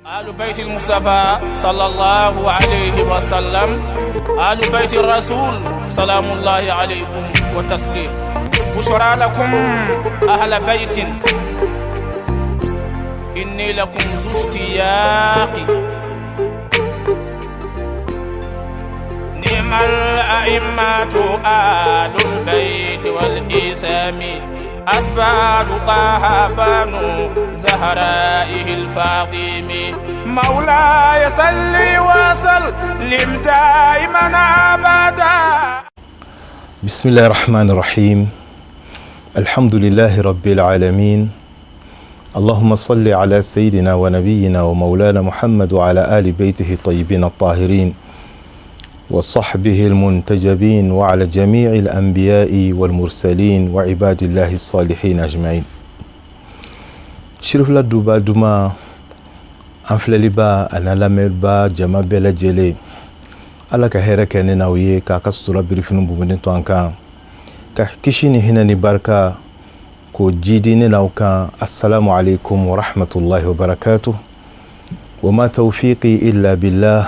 آل بيت المصطفى صلى الله عليه وسلم، آل بيت الرسول سلام الله عليكم وتسليم. بشرى لكم أهل بيت، إني لكم ذو اشتياق. نعم الأئمة آل البيت والإسام، أسباب طه بنو زهرائه الفاطم. مولاي صل وسلم دائما أبدا. بسم الله الرحمن الرحيم. الحمد لله رب العالمين. اللهم صل على سيدنا ونبينا ومولانا محمد وعلى آل بيته الطيبين الطاهرين وصحبه المنتجبين وعلى جميع الأنبياء والمرسلين وعباد الله الصالحين أجمعين. Sirifila duba duma, an filɛliba ani lamɛnba jama bɛɛ lajɛlen, Ala ka hɛrɛ kɛ ne n'aw ye, k'a ka sutura birifini bumunen to an kan, ka kisi ni hinɛ ni barika k'o jidi ne n'aw kan. Assalamu alaikum wa rahmatullahi wa barakatuh. Wa ma tawfiqi illa billah,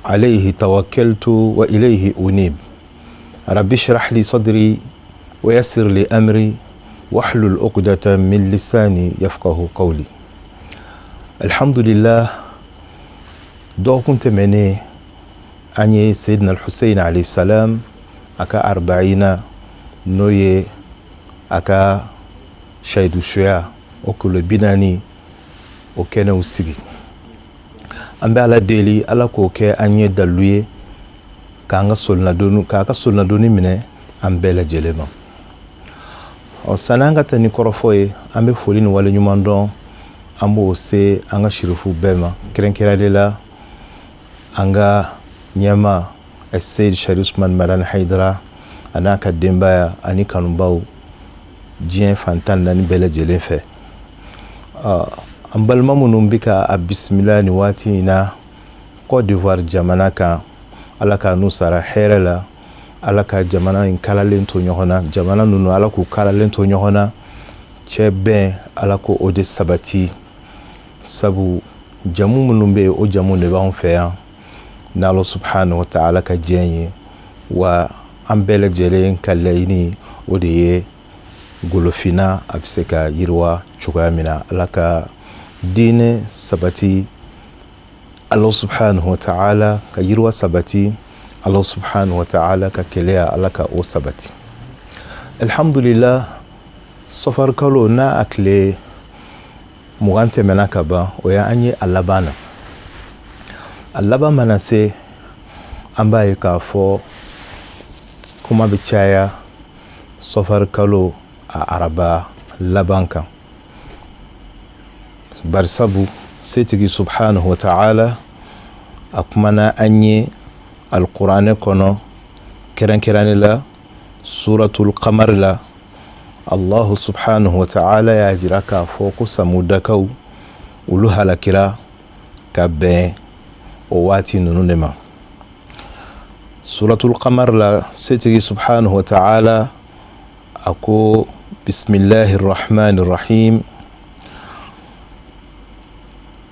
alayhi tawakkaltu wa ilayhi unib. Rabbi shrah li sadri wa yassir li amri wahlul uqdatan min lisani yafqahu qawli. Alhamdulillah, dɔgɔkun tɛmɛnen an ye Seydina Hussein alayhi salam a ka arbaina, n'o ye a ka shahidusuya o kilo 40, o kɛnɛw sigi. An bɛ Ala deli, Ala k'o kɛ an ye dalu ye k'an ka solinadoni, k'a ka solinadoni minɛ an bɛɛ lajɛlen ma. Ɔ, sanni an ka taa ni kɔrɔfɔ ye, an bɛ foli ni waleɲuman dɔn, an b'o se an ka sirifu bɛɛ ma, kɛrɛnkɛrɛnnen la an ka ɲɛma Seyid Sharif Usman Madani Hayidara a n'a ka denbaya ani kanubaw diɲɛ fan 14 bɛɛ lajɛlen fɛ. An balima minnu bɛ ka a bisimila nin waati in na Côte d'Ivoire jamana kan, Ala ka n'u sara hɛrɛ la, Ala ka jamana in kalalen to ɲɔgɔn na, jamana ninnu Ala k'u kalalen to ɲɔgɔn na, cɛ bɛn Ala ko o de sabati. Sabu jamu minnu bɛ yen, o jamu de b'anw fɛ yan n'Ala subhanahu wa ta'ala ka diɲɛ ye. Wa an bɛɛ lajɛlen ka laɲini o de ye golofinna a bɛ se ka yiriwa cogoya min na. Ala ka diinɛ sabati, Ala subhanahu wa ta'ala ka yiriwa sabati, Ala subhanahu wa ta'ala ka keleya Ala ka o sabati. Alhamdulillah, sɔfari kalo n'a a tile 20 tɛmɛna ka ban, o y'an ye a laban na. A laban mana se, an b'a ye k'a fɔ kuma bɛ caya sɔfari kalo a araba laban kan, barisabu setigi subhanahu wa ta'ala a kumana an ye alkuranɛ kɔnɔ, kɛrɛnkɛrɛnnen la suratul qamar la. Allahu subhanahu wa ta'ala y'a jira k'a fɔ ko samudakaw olu halakira ka bɛn o waati ninnu de ma. Suratul qamar la, setigi subhanahu wa ta'ala a ko: bismillahir rahmanir rahim.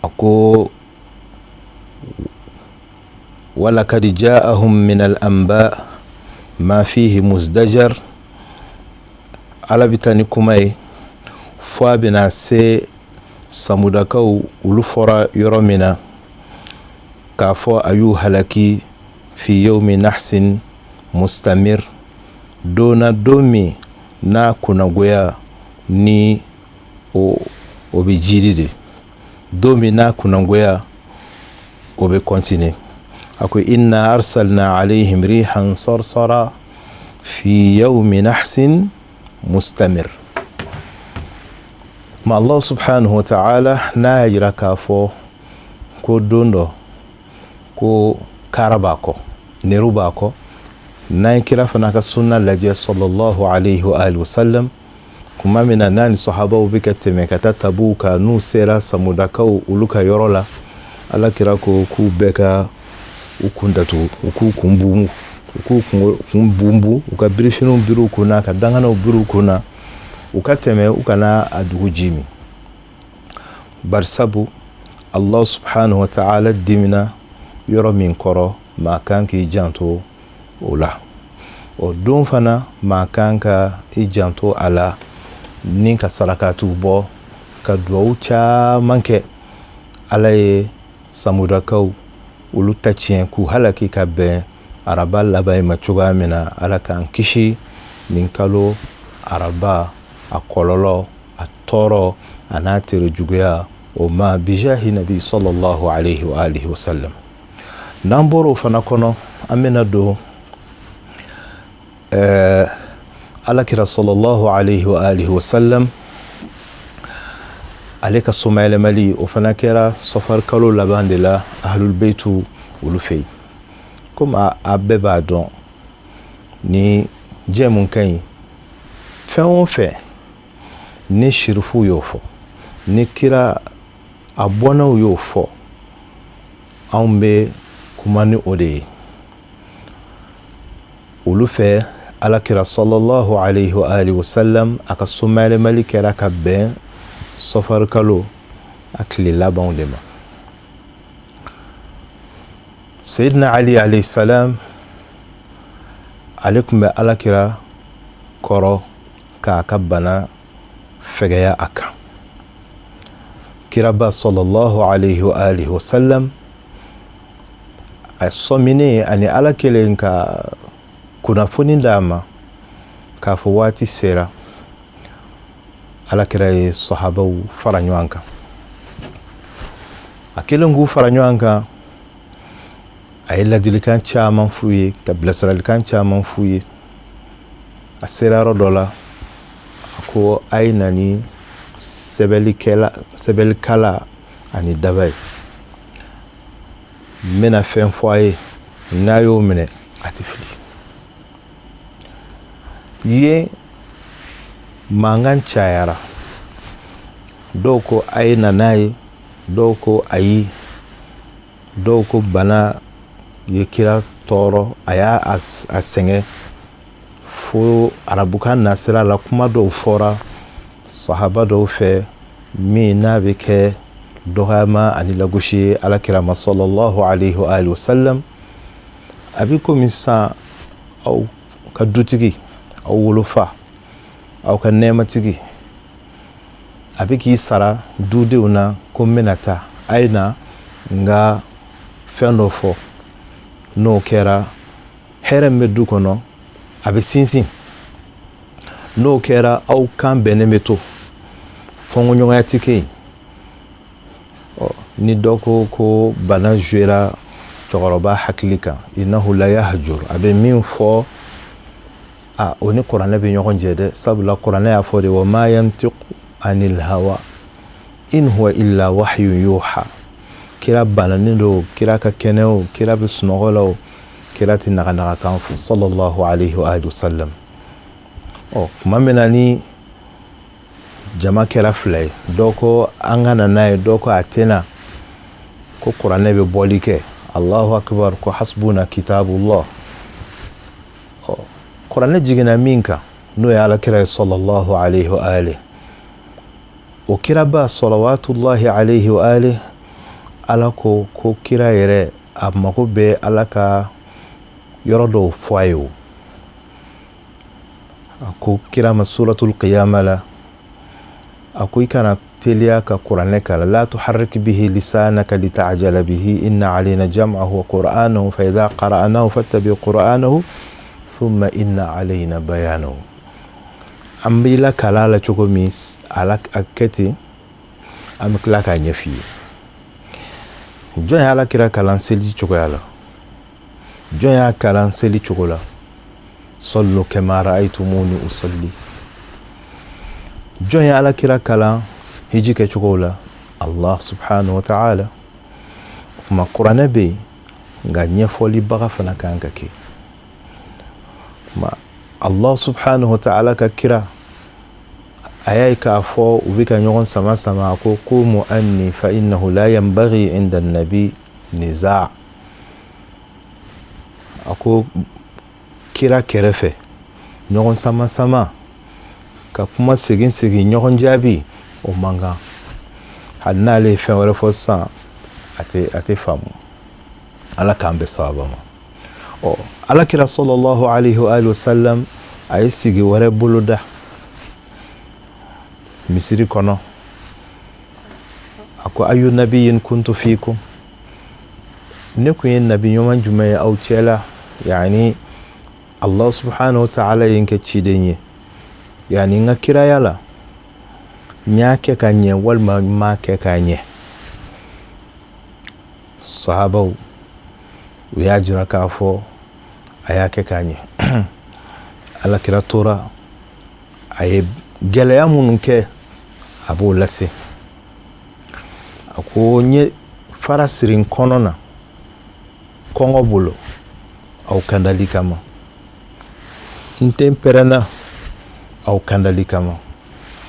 A ko: walakad ja'ahum min al anba ma fihi muzdajar. Ala bɛ taa ni kuma ye fo a bɛna se samudakaw olu fɔra yɔrɔ min na k'a fɔ a y'u halaki fi yawmi nahsin mustamir, don na, don min n'a kunnagoya ni o bɛ jiri de, don min n'a kunnagoya o bɛ continuer. A ko: inna arsalna alayhim rihan sarsara fi yawmi nahsin mustamir. Ma Allah subhanahu wa ta'ala n'a y'a jira k'a fɔ ko don dɔ ko kara b'a kɔ, neru b'a kɔ. N'an ye kira fana ka sunna lajɛ sallallahu alayhi wa alihi wa sallam, kuma min na n'a ni sahabaw bɛ ka tɛmɛ ka taa Tabuka, n'u sera samudakaw olu ka yɔrɔ la, Ala kira ko k'u bɛɛ ka u kun datugu, u k'u kun bumu, u k'u kun bunbu, u ka birifiniw biri u kun na, ka danganaw biri u kun na, u ka tɛmɛ, u kana a dugu ji min. Barisabu Allah subhanahu wa ta'ala dimina yɔrɔ min kɔrɔ, maa kan k'i janto o la. O don fana, maa kan ka i janto a la ni ka sarakatiw bɔ, ka duwawu caman kɛ. Ala ye Samudakaw olu ta tiɲɛ k'u halaki ka bɛn araba laban in ma cogoya min na, Ala k'an kisi nin kalo araba a kɔlɔlɔ, a tɔɔrɔ, a n'a tere juguya o ma, bijahi nabi sallallahu alaihi wa alihi wa sallam. N'an bɔra o fana kɔnɔ, an bɛna don Alakira sallallahu alaihi wa alihi wa sallam ale ka somayɛlɛmali. O fana kɛra Sɔfari kalo laban de la ahlul beitu olu fɛ yen. Komi a bɛɛ b'a dɔn, ni jɛ mun ka ɲi, fɛn o fɛn ni sirifuw y'o fɔ, ni kira a bɔnnaw y'o fɔ, anw bɛ kuma ni o de ye. Olu fɛ, Alakira sallallahu alaihi wa alihi wasallam a ka somayɛlɛmali kɛra ka bɛn Sɔfari kalo a tile labanw de ma. Seyidina Ali alayhi salam, ale tun bɛ Alakira kɔrɔ k'a ka bana fɛgɛya a kan. Kiraba sallallahu alaihi wa alihi wasallam a sɔminen ani Ala kelen ka kunnafoni d'a ma k'a fɔ waati sera, Alakira ye sahabaw fara ɲɔgɔn kan. A kelen k'u fara ɲɔgɔn kan, a ye ladilikan caman f'u ye, ka bilasiralikan caman f'u ye. A sera yɔrɔ dɔ la, a ko: "A ye na ni sɛbɛnnikɛla, sɛbɛnnikala ani daba ye. N bɛna fɛn fɔ a ye, n'a y'o minɛ, a tɛ fili." Yen mankan cayara. Dɔw ko a ye na n'a ye, dɔw ko ayi, dɔw ko bana ye kira tɔɔrɔ, a y'a a sɛgɛn fo arabukan nasira la. Kuma dɔw fɔra sahaba dɔw fɛ min n'a bɛ kɛ dɔgɔyama ani lagosi ye Alakira ma sallallahu alaihi wa alihi wasallam. A bɛ komi sisan aw ka dutigi, aw wolofa, aw ka nɛɛmatigi, a bɛ k'i sara dudenw na ko n bɛna taa, a ye na n ka fɛn dɔ fɔ. N'o kɛra, hɛrɛ min bɛ du kɔnɔ, a bɛ sinsin. N'o kɛra, aw kan bɛnnen bɛ to, fɔnkɔɲɔgɔnya tɛ kɛ yen. Ɔ, ni dɔ ko ko bana jouera cɛkɔrɔba hakili kan, innahu la yahjur, a bɛ min fɔ, a o ni Kuranɛ bɛ ɲɔgɔn jɛ dɛ. Sabula Kuranɛ y'a fɔ de: wa ma yantiqu anil hawa in huwa illa wahyun yuha. Kira bananen don, kira ka kɛnɛ o, kira bɛ sunɔgɔ la o, kira tɛ naganagakan fɔ sallallahu alaihi wa alihi wasallam. Ɔ, tuma min na ni jama kɛra fila ye, dɔ ko an ka na n'a ye, dɔ ko a tɛ ko Kuranɛ bɛ bɔli kɛ, Allahu akbar, ko hasbuna kitabullah. Ɔ, Kuranɛ jiginna min kan, n'o ye Alakira ye sallallahu alaihi wa alihi, o kiraba salawatullahi alaihi wa alihi, Ala ko ko kira yɛrɛ a mago bɛ Ala ka yɔrɔ dɔw fɔ a ye. O a ko kira ma suratul qiyama la, a ko i kana teliya ka Kuranɛ kalan: la tuharrik bihi lisanaka lita'jala bihi inna alayna jam'ahu wa qur'anahu fa idha qara'nahu fattabi qur'anahu thumma inna alayna bayanahu. An b'i la kalan la cogo min, a la a kɛ ten, an bɛ tila k'a ɲɛf'i ye. Jɔn ye Ala kira kalan seli cogoya la? Jɔn y'a kalan seli cogo la? Sallu kama ra'aytumuni usalli. Jɔn ye Ala kira kalan hiji kɛcogo la? Allah subhanahu wa ta'ala. O kuma, Kuranɛ bɛ yen, nka ɲɛfɔlibaga fana kan ka kɛ. Kuma Allah subhanahu wa ta'ala ka kira a y'a ye k'a fɔ u bɛ ka ɲɔgɔn sama sama, a ko: qumu anni fa innahu la yanbaghi inda nabi niza. A ko kira kɛrɛfɛ, ɲɔgɔn sama sama ka kuma segin segin, ɲɔgɔn jaabi, o man kan. Hali n'ale ye fɛn wɛrɛ fɔ sisan. A tɛ faamu. Ala k'an bɛn sawaba ma. Ɔ, ala kira sallallahu alaihi wa sallam, a ye sigi wɛrɛ boloda misiri kɔnɔ. A ko: ayu nabiyin kuntu fikum? Ne kun ye nabi ɲuman jumɛn ye aw cɛ la? Yani Allah subhanahu wa ta'ala ye n kɛ ciden ye. Yani n ka kiraya la, n y'a kɛ ka ɲɛ walima n m'a kɛ ka ɲɛ? Sahabaw, u y'a jira k'a fɔ a y'a kɛ k'a ɲɛ. Alakira tora, a ye gɛlɛya minnu kɛ, a b'o lase. A ko: n ye fara siri n kɔnɔ na kɔngɔ bolo aw kandali kama, n ten pɛrɛnna aw kandali kama,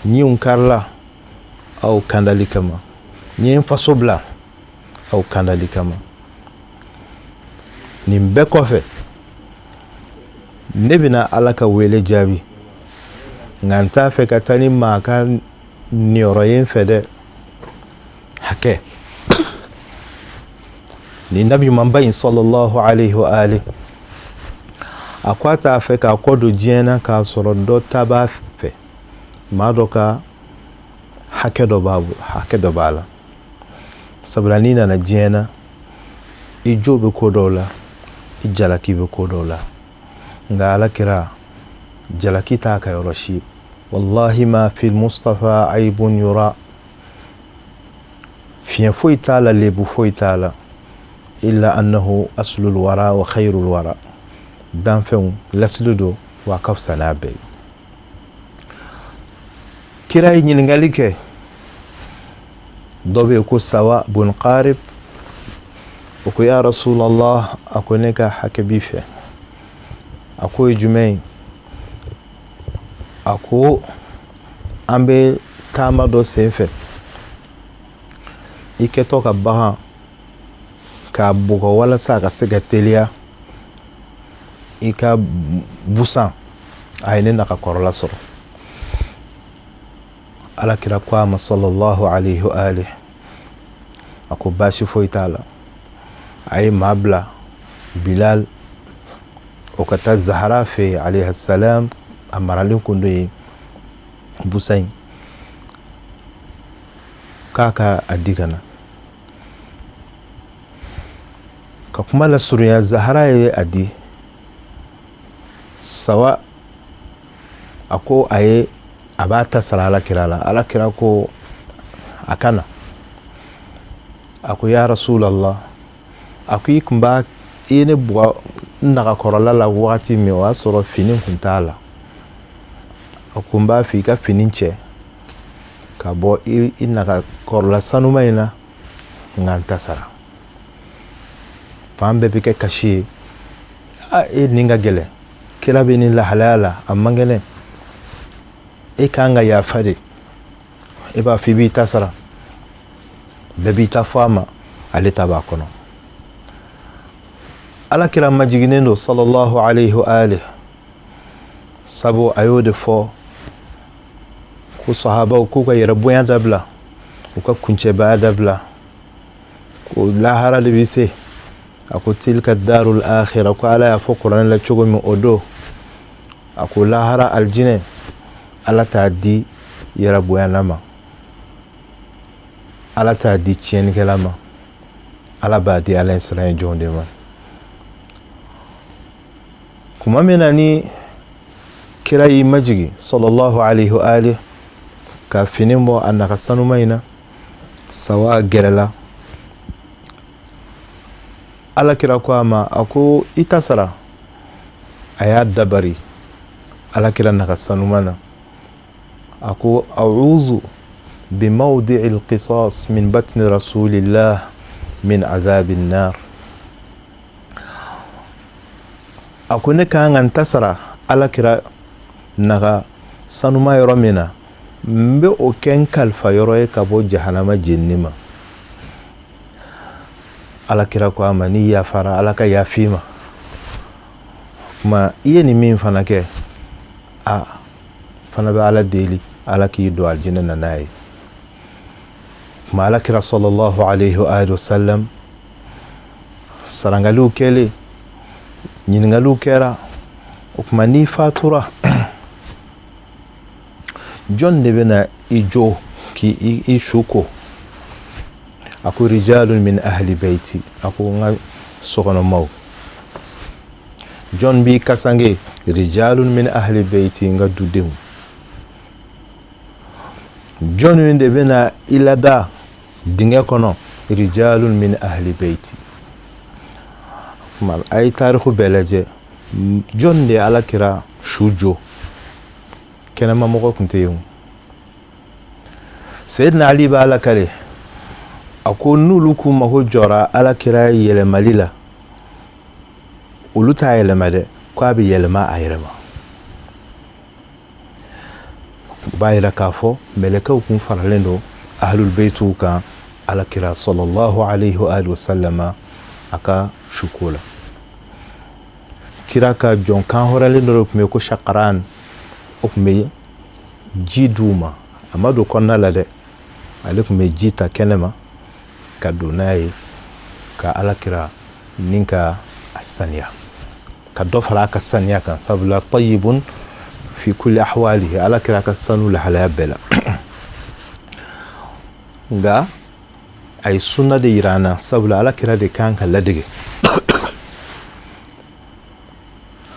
ɲinw karila aw kandali kama, n ye n faso bila aw kandali kama. Nin bɛɛ kɔfɛ, ne bɛna Ala ka wele jaabi, nka n t'a fɛ ka taa ni maa ka niyɔrɔ ye n fɛ dɛ. Hakɛ nin nabi ɲumanba in sallallahu alaihi wa ali, a ko a t'a fɛ k'a kɔ don diɲɛ na k'a sɔrɔ dɔ ta b'a fɛ, maa dɔ ka hakɛ dɔ b'a bolo, hakɛ dɔ b'a la. Sabula n'i nana diɲɛ na, i jo bɛ ko dɔw la, i jalaki bɛ ko dɔw la. Nka ala kira, jalaki t'a ka yɔrɔ si. Wallahi ma fil Mustafa aibun yura, fiɲɛ foyi t'a la, lebu foyi t'a la, illa annahu aslul wara wa khairul wara. Danfɛnw lasili don, wa a ka fisa n'a bɛɛ ye. Kira ye ɲininkali kɛ. Dɔ bɛ yen ko Sawa bun Qarib, o ko: ya Rasulallah, a ko ne ka hakɛ b'i fɛ. A ko ye jumɛn ye? A ko an bɛ taama dɔ sen fɛ, i kɛtɔ ka bagan k'a bugɔ walasa a ka se ka teliya, i ka busan a ye ne nagakɔrɔla sɔrɔ. Alakira ko a ma sallallahu alaihi wa alihi, a ko baasi foyi t'a la. A ye maa bila, Bilal, o ka taa Zahara fɛ yen alayhi salam. A maralen kun do yen, busan in, k'a ka a di ka na. Ka kuma lasurunya, Zahara ye a di Sawa. A ko a ye a b'a ta sara ala kira la. Ala kira ko a ka na. A ko: ya Rasulallah, a ko i kun b'a i ye ne bugɔ n nagakɔrɔla la wagati min, o y'a sɔrɔ fini kun t'a la. A ko n b'a fɛ i ka fini cɛ ka bɔ i nagakɔrɔla sanuma in na, nka n ta sara. Fan bɛɛ bɛ kɛ kasi ye. A e nin ka gɛlɛn, kira bɛ nin lahalaya la, a man kɛnɛ, e kan ka yafa de, e b'a fɔ i b'i ta sara. Bɛɛ b'i ta fɔ a ma, ale ta b'a kɔnɔ. Ala kira majiginnen don sallallahu alaihi wa alihi, sabu a y'o de fɔ ko sahabaw k'u ka yɛrɛ bonya dabila, u ka kuncɛbaya dabila, ko lahara de bɛ se. A ko tilka darul akhira, ko Ala y'a fɔ kuranɛ la cogo min, o don. A ko lahara alijinɛ, Ala t'a di yɛrɛ bonyana ma, Ala t'a di tiɲɛnikɛla ma, Ala b'a di Ala siran ye jɔn de ma. Kuma min na ni kira y'i majigi sallallahu alaihi wa alihi ka fini bɔ a naga sanuma in na, Sawa gɛrɛla. Ala kira ko a ma, a ko i ta sara. A y'a dabari ala kira naga sanuma na. A ko: a'udhu bimawdi'i alqisas min batni rasulillah min adhabin nar. A ko ne ka kan ka n ta sara ala kira naga sanuma yɔrɔ min na, n bɛ o kɛ n kalifa yɔrɔ ye ka bɔ jahanama jenini ma. Ala kira ko a ma: n'i yafara, Ala ka yafi ma. Kuma i ye nin min fana kɛ, a fana bɛ Ala deli, Ala k'i don alijinɛ na n'a ye. Kuma ala kira sallallahu alaihi wa alihi wasallam, sarangaliw kɛlen, ɲininkaliw kɛra. O tuma, n'i fatura, jɔn de bɛna i jɔ k'i i su ko? A ko rijalun min ahli baiti, a ko n ka sokɔnɔmaw. Jɔn b'i kasange? Rijalun min ahli baiti, n ka dudenw. Jɔn de bɛna i lada dingɛ kɔnɔ? Rijalun min ahli baiti. A ye tariku bɛɛ lajɛ, jɔn de ye ala kira su jɔ? Kɛnɛma mɔgɔ tun tɛ yen. Seyidina Ali b'a lakale, a ko n'olu k'u mago jɔra ala kira yɛlɛmali la, olu t'a yɛlɛma dɛ, ko a bɛ yɛlɛma a yɛrɛ ma. O b'a yira k'a fɔ mɛlɛkɛw kun faralen don ahlul beyitiw kan ala kira sallallahu alaihi wa alihi wasallama a ka suko la. Kira ka jɔn kan hɔrɔnlen dɔ de tun bɛ ko Shakaran, o tun bɛ ji d'u ma. A ma don kɔnɔna la dɛ, ale tun bɛ ji ta kɛnɛ ma ka don n'a ye ka ala kira ni ka a saniya, ka dɔ fara a ka saniya kan, sabula tayyibun fi kulli ahwalihi, ala kira ka sanu lahalaya bɛɛ la. Nka a ye sunna de yira an na, sabula ala kira de kan ka ladege.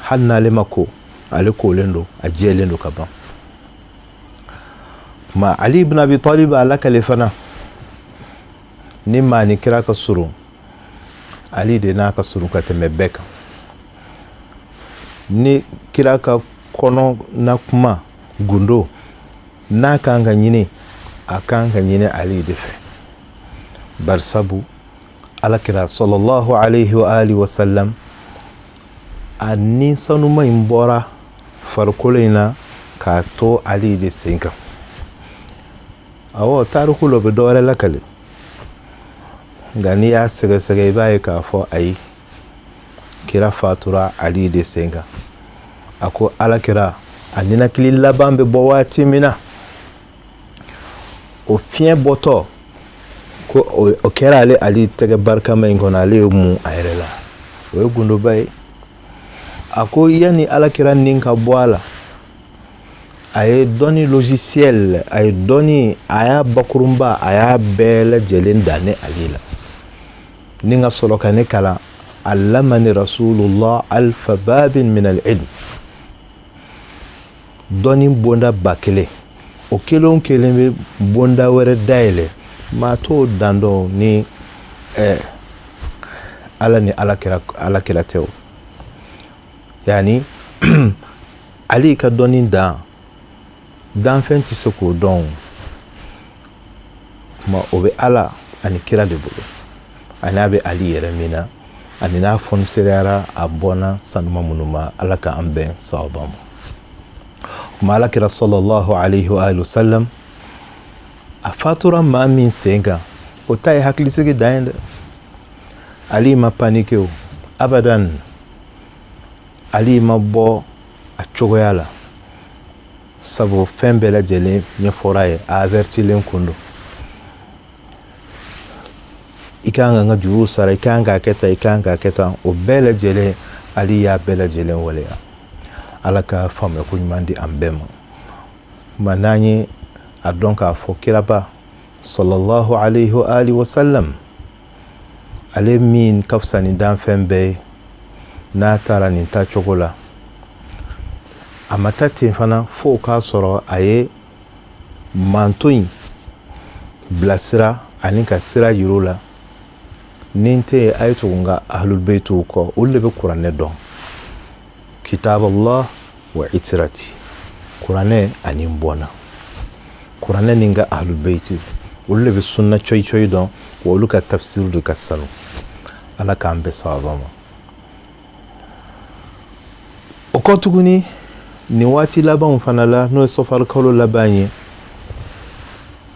Hali n'ale ma ko, ale kolen don, a jɛlen don ka ban. Kuma Ali ibn Abi Talib a lakale fana, ni maa ni kira ka surun, Ali de n'a ka surun ka tɛmɛ bɛɛ kan. Ni kira ka kɔnɔna kuma gundo n'a kan ka ɲini, a kan ka ɲini Ali de fɛ, barisabu alakira sallallahu alaihi wa alihi wasallam, a ni sanuma in bɔra farikolo in na k'a to Ali de sen kan. Awɔ, tariku la, o bɛ dɔ wɛrɛ lakale, nka n'i y'a sɛgɛsɛgɛ, i b'a ye k'a fɔ ayi, kira fatura Ali de sen kan. A ko alakira a ninakili laban bɛ bɔ waati min na, o fiɲɛ bɔtɔ ko o kɛra ale Ali tɛgɛ barikama in kɔnɔ, ale ye mun a yɛrɛ la, o ye gundoba ye. A ko yanni alakira nin ka bɔ a la, a ye dɔnni logiciel, a ye dɔnni, a y'a bakurunba, a y'a bɛɛ lajɛlen dan ne Ali la, ni ka sɔrɔ ka ne kalan. Allamani rasulullah alfa babin min al-ilm, dɔnni bonda 1000, o kelen o kelen bɛ bonda wɛrɛ dayɛlɛ. Maa t'o dan dɔn ni Ala ni ala kira tɛ. O yani Ali ka dɔnni dan, danfɛn tɛ se k'o dɔn. Kuma o bɛ Ala ani kira de bolo, ani a bɛ Ali yɛrɛ min na, ani n'a fɔnisereyara a bɔnna sanuma minnu ma. Ala ka an bɛn sawaba ma. Kuma ala kira sallallahu alaihi wa alihi wasallam, a fatura maa min sen kan, o ta ye hakilisigi dan ye dɛ. Ali ma paniqué o abadan, Ali ma bɔ a cogoya la, sabu fɛn bɛɛ lajɛlen ɲɛfɔra ye, a avertilen kun don: i kan ka n ka juruw sara, i kan k'a kɛ tan, i kan k'a kɛ tan. O bɛɛ lajɛlen, Ali y'a bɛɛ lajɛlen waleya. Ala ka faamuya ko ɲuman di an bɛɛ ma. Kuma n'an ye a dɔn k'a fɔ kiraba sallallahu alaihi wa alihi wasallam, ale min ka fisa ni danfɛn bɛɛ ye, n'a taara nin ta cogo la, a ma taa ten fana fo k'a sɔrɔ a ye manto in bilasira ani ka sira yir'u la. Ni n tɛ yen, a ye tugu n ka ahlul baytiw kɔ, olu de bɛ kuranɛ dɔn. Kitab Allah wa itirati, kuranɛ ani n bɔnna, kuranɛ ni n ka ahlul bayti, olu de bɛ sunna coyi coyi dɔn, wa olu ka tafsir de ka sanu. Ala k'an bɛɛ sababa ma. O kɔ tuguni, nin waati labanw fana la, n'o ye sɔfari kalo laban ye,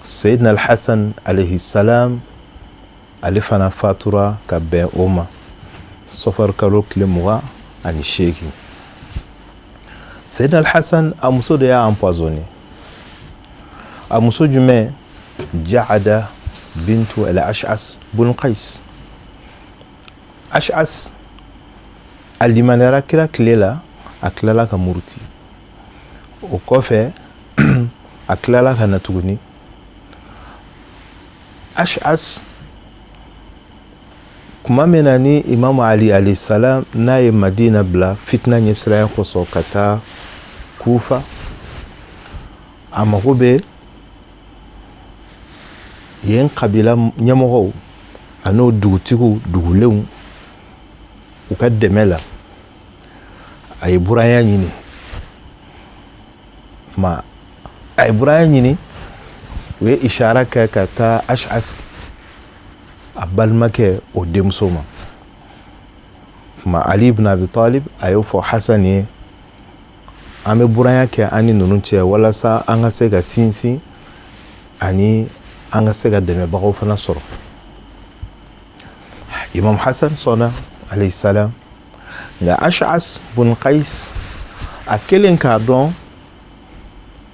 Seyidina Alhasan alayhi salam, ale fana fatura ka bɛn o ma, sɔfari kalo tile 28. Seyidina Alhasan, a muso de y'a empoisonné. A muso jumɛn? Jaada bintu al Ash'as bun Qais. Ash'as a limaniyara kira tile la, a tilala ka muruti. O kɔfɛ a tilala ka na tuguni. Ash'as kuma min na ni Imamu Ali alayhi salam n'a ye Madina bila fitina ɲɛsiranya kosɔn ka taa Kufa, a mago bɛ yen kabila ɲɛmɔgɔw an'o dugutigiw dugulenw u ka dɛmɛ la. A ye buranya ɲini ma a ye buranya ɲini, u ye ishara kɛ ka taa Ash'as a balimakɛ o denmuso ma. Tuma Ali ibn Abi Talib a y'o fɔ Hasan ye, an bɛ buranya kɛ an ni ninnu cɛ walasa an ka se ka sinsin ani an ka se ka dɛmɛbagaw fana sɔrɔ. Imam Hasan sɔnna alayhi salam. Nka Ash'as bun Qais a kɛlen k'a dɔn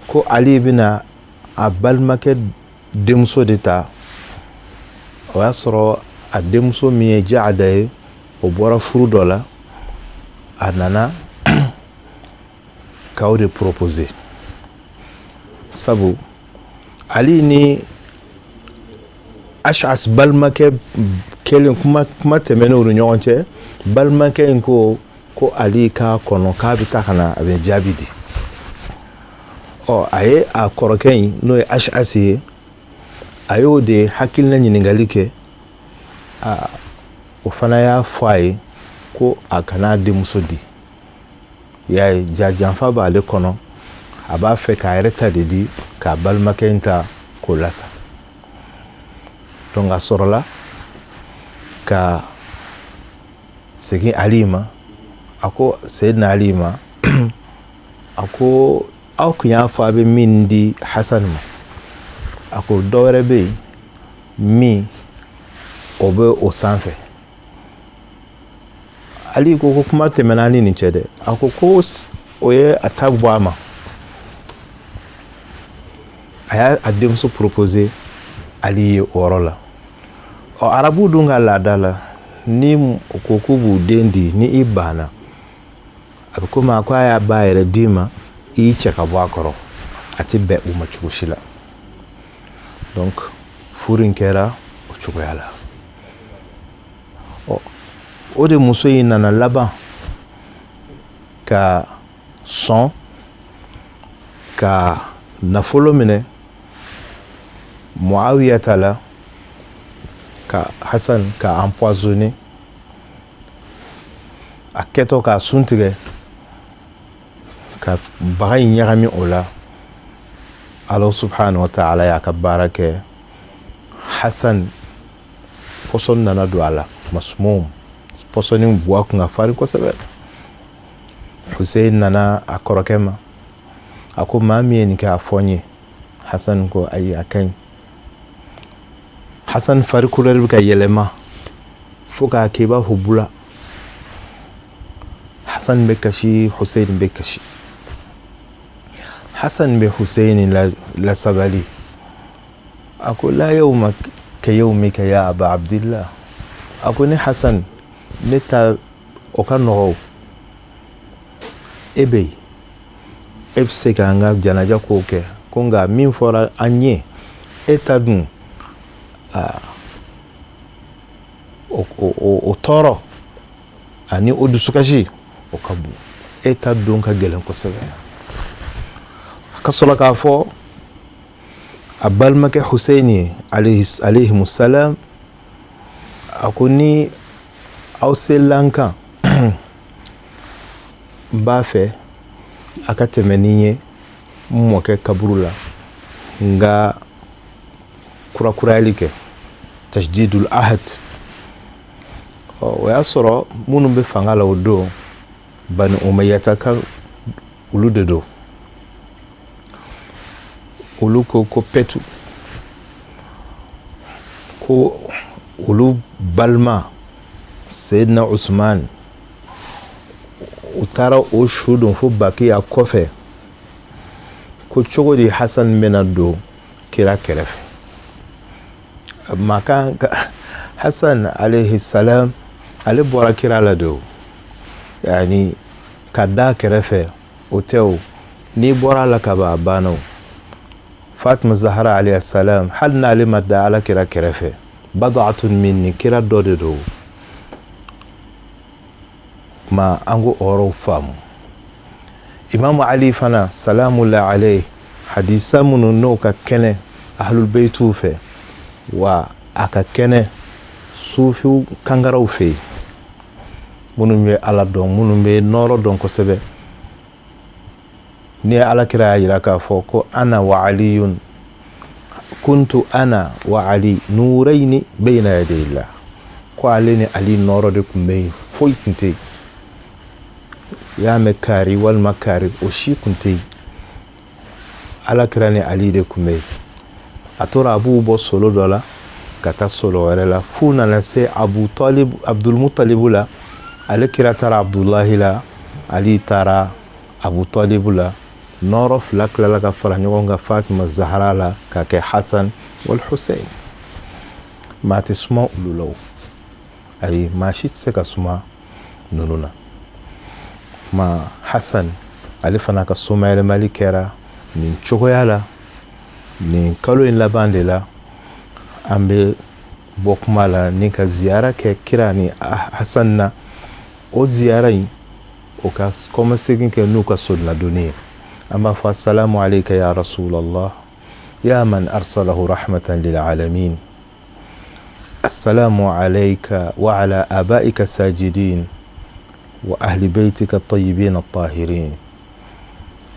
ko Ali bɛna a balimakɛ denmuso de ta, o y'a sɔrɔ a denmuso min ye Jaada ye, o bɔra furu dɔ la, a nana k'o de proposer. Sabu Ali ni Ash'as balimakɛ kelen kuma kuma tɛmɛnen u ni ɲɔgɔn cɛ, balimakɛ in ko ko Ali k'a kɔnɔ k'a bɛ taa ka na a bɛ jaabi di. Ɔ, a ye a kɔrɔkɛ in, n'o ye Ash'as ye, a y'o de hakilina ɲininkali kɛ. A o fana y'a fɔ a ye ko a kana a denmuso di. Y'a ye ja janfa b'ale kɔnɔ, a b'a fɛ k'a yɛrɛ ta de di k'a balimakɛ in ta k'o lasa. Donc a sɔrɔla ka segin Ali ma. A ko Seyidina Ali ma, a ko aw tun y'a fɔ a bɛ min di Hasan ma, a ko dɔ wɛrɛ bɛ yen min o bɛ o sanfɛ. Ali ko ko kuma tɛmɛna ni nin cɛ dɛ. A ko ko o ye a ta bɔ a ma. A y'a a denmuso proposer Ali ye o yɔrɔ la. Ɔ, arabuw dun ka laada la, ni u ko k'u b'u den di, ni i banna, a bɛ komi a ko a y'a ba yɛrɛ d'i ma, i y'i cɛ ka bɔ a kɔrɔ, a tɛ bɛn u ma cogo si la. Donc furu in kɛra o cogoya la. Ɔ, o de muso in nana laban ka sɔn ka nafolo minɛ Muawiya ta la ka Hasan ka empoisonné. A kɛtɔ k'a sun tigɛ ka baga in ɲagami o la, Ala subhanahu wa ta'ala y'a ka baara kɛ. Hasan pɔsɔni nana don a la, masumum, pɔsɔni buwa kun ka farin kosɛbɛ. Hussein nana a kɔrɔkɛ ma, a ko maa min ye nin kɛ, a fɔ n ye. Hasan ko ayi, a ka ɲi. Hasan fari couleur bɛ ka yɛlɛma fo k'a kɛ i b'a fɔ bula. Hasan bɛ kasi, Hussein bɛ kasi. Hasan bɛ Hussein lasabali, a ko la yawma ka yawmika ya aba Abdillah. A ko ne Hasan, ne ta o ka nɔgɔ, e bɛ yen, e bɛ se k'an ka janaja kow kɛ. Ko nka min fɔra an ye, e ta dun, o tɔɔrɔ ani o dusukasi o ka bon, e ta don ka gɛlɛn kosɛbɛ. A ka sɔrɔ k'a fɔ a balimakɛ Hussein ye alayhimusalam, a ko ni aw selila n kan, n b'a fɛ a ka tɛmɛ ni n ye n mɔkɛ kaburu la, n ka kurakurayali kɛ, tajdidul ahad. O y'a sɔrɔ minnu bɛ fanga la o don, Bani Umayyata ka olu de don. Olu ko ko pɛtu ko olu balima Seyidina Usman, u taara o su don fo Bakiya kɔfɛ, ko cogo di Hasan bɛna don kira kɛrɛfɛ? Makan Hasan alayhi salam, ale bɔra kira la de o, yani ka da kɛrɛfɛ o tɛ o, n'i bɔra a la ka ban a banna o. Fatima Zahara alayhi salam, hali n'ale ma da ala kira kɛrɛfɛ, bad'atun minni, kira dɔ de don. Ma an k'o yɔrɔw faamu. Imamu Ali fana salamulahi alayhi, hadisa minnu n'o ka kɛnɛ ahlul beyitiw fɛ, wa a ka kɛnɛ sufiw kangaraw fɛ yen, minnu bɛ ala dɔn, minnu bɛ nɔɔrɔ dɔn kosɛbɛ, ni ala kira y'a jira k'a fɔ ko ana wa aliyun kuntu ana wa ali nurayni bayna yadayillah, ko ale ni ali nɔɔrɔ de tun bɛ yen, foyi tun tɛ yen, y'a mɛn kari walima kari o si tun tɛ yen, ala kira ni ali de tun bɛ yen. A tora a b'u bɔ solo dɔ la ka taa solo wɛrɛ la, f'u nana se Abu Talib, Abdulmutalibu la. Ale kira taara Abdulahi la, Ali taara Abu Talibu la. Nɔɔrɔ fila tilala ka fara ɲɔgɔn kan Fatima Zahara la ka kɛ Hasan wal Hussein. Maa tɛ suma olu la o, ayi, maa si tɛ se ka suma ninnu na. Ma Hasan ale fana ka somayɛlɛmali kɛra nin cogoya la nin kalo in laban de la. An bɛ bɔ kuma la ni ka ziyara kɛ kira ni Hasan na. O ziyara in, o ka kɔmasegin kɛ n'u ka soladonni ye. An b'a fɔ: assalamu alayka ya rasulallah, ya man arsalahu rahmatan lil alamin. Assalamu alayka wa ala abaika sajidin wa ahli baytika at-tayyibin at-tahirin.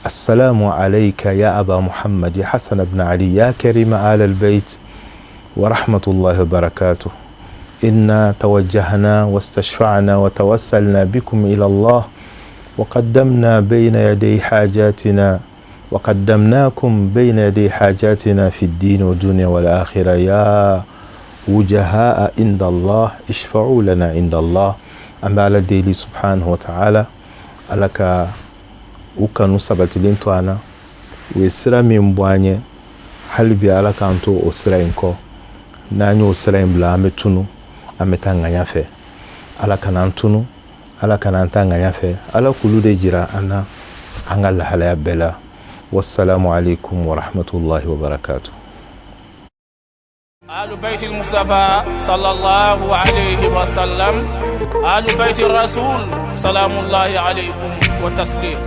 السلام عليك يا أبا محمد، يا حسن بن علي، يا كريم آل البيت، ورحمة الله وبركاته. إنا توجهنا واستشفعنا وتوسلنا بكم إلى الله، وقدمنا بين يدي حاجاتنا، وقدمناكم بين يدي حاجاتنا في الدين والدنيا والآخرة. يا وجهاء عند الله، اشفعوا لنا عند الله. An bɛ ala deli subhanahu wa ta'ala, ala ka u kanu sabatilen to an na. U ye sira min bɔ an ye, hali bi ala k'an to o sira in kɔ. N'an y'o sira in bila, an bɛ tunu, an bɛ taa ŋaɲa fɛ. Ala kana an tunu, ala kana an taa ŋaɲa fɛ. Ala k'olu de jira an na an ka lahalaya bɛɛ la. Wassalamu alaikum warahmatullahi wabarakatuh. آل بيت المصطفى صلى الله عليه وسلم، آل بيت الرسول سلام الله عليكم وتسليم.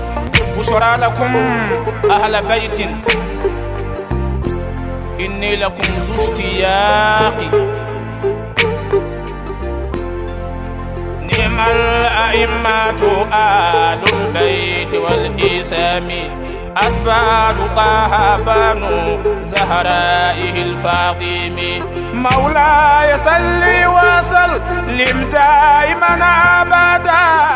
بشرى لكم أهل بيت، إني لكم ذو اشتياق. نعم الأئمة آل البيت والإسام، أسباب طه بنو زهرائه الفاطم. مولاي صل وسلم دائما أبدا.